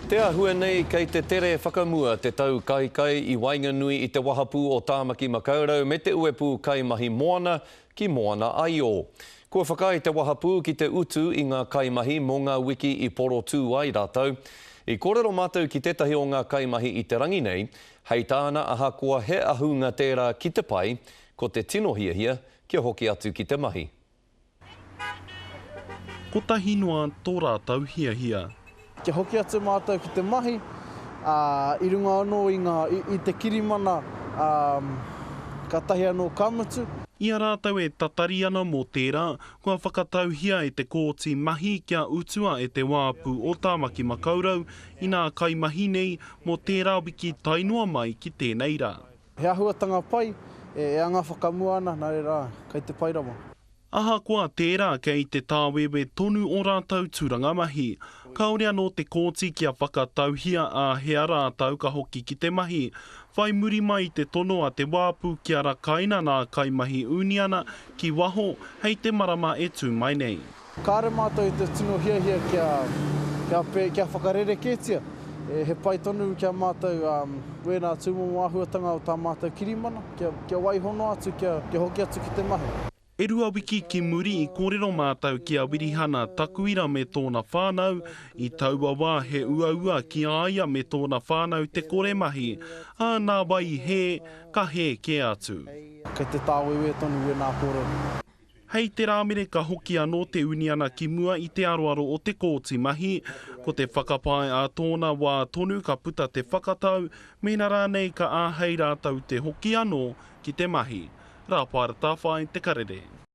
Te āhua nei kei te tere whakamua te tau kaikai i waenganui i te wahapū o Tāmaki Makaurau me te uepū kaimahi moana ki Moana Aio. Kua whakaae te wahapū ki te utu i ngā kaimahi mō ngā wiki i porotū ai rātou. I kōrero mātou ki tētahi o ngā kaimahi i te rangi nei, hei tāna ahakoa he ahunga tērā ki te pai, ko te tino hiahia kia hoki atu ki te mahi. Kotahi noa tō rātou hiahia. Kia hoki atu mātou ki te mahi, ā, i runga anō i ngā, i te kirimana, ā, kātahi anō ka mutu. I a rātou e tatari ana mō tērā, kua whakatauhia e te Kōti Mahi kia utua e te Wāpu o Tāmaki Makaurau inā kaimahi nei mō tērā wiki tae noa mai ki tēnei rā. He āhuatanga pai e anga whakamua ana, nā reira, kei te pai rawa. Ahakoa tērā, kei te tāwewe tonu ō rātou tūranga mahi. Kāore anō te kōti kia whakatauhia āhea rātou ka hoki ki te mahi. Whai muri mai i te tono a te wāpu kia rakaina nā kaimahi uniana ki waho hei te marama e tū mai nei. Kāre mātou i te tino hiahia kia, kia pē, kia whakarerekētia. He pai tonu ki a mātou wēnā tūmomo āhuatanga o tā mātou kirimana, kia, kia waiho noa atu, kia, kia hoki atu ki te mahi. E rua wiki ki muri i kōrero mātou ki a Wirihana Takuira me tōna whānau, i taua wā he uaua ki a ia me tōna whānau te kore mahi, ā, nā wai i hē, ka hē kē atu. Kei te tāwēwē tonu wēnā kōrero. Hei te Rāmere ka hoki anō te uniana ki mua i te aroaro o te Kōti Mahi. Ko te whakapae ā tōna wā tonu ka puta te whakatau, mēnā rānei ka āhei rātou te hoki anō ki te mahi. Rāpaera Tawhai, Te Karere.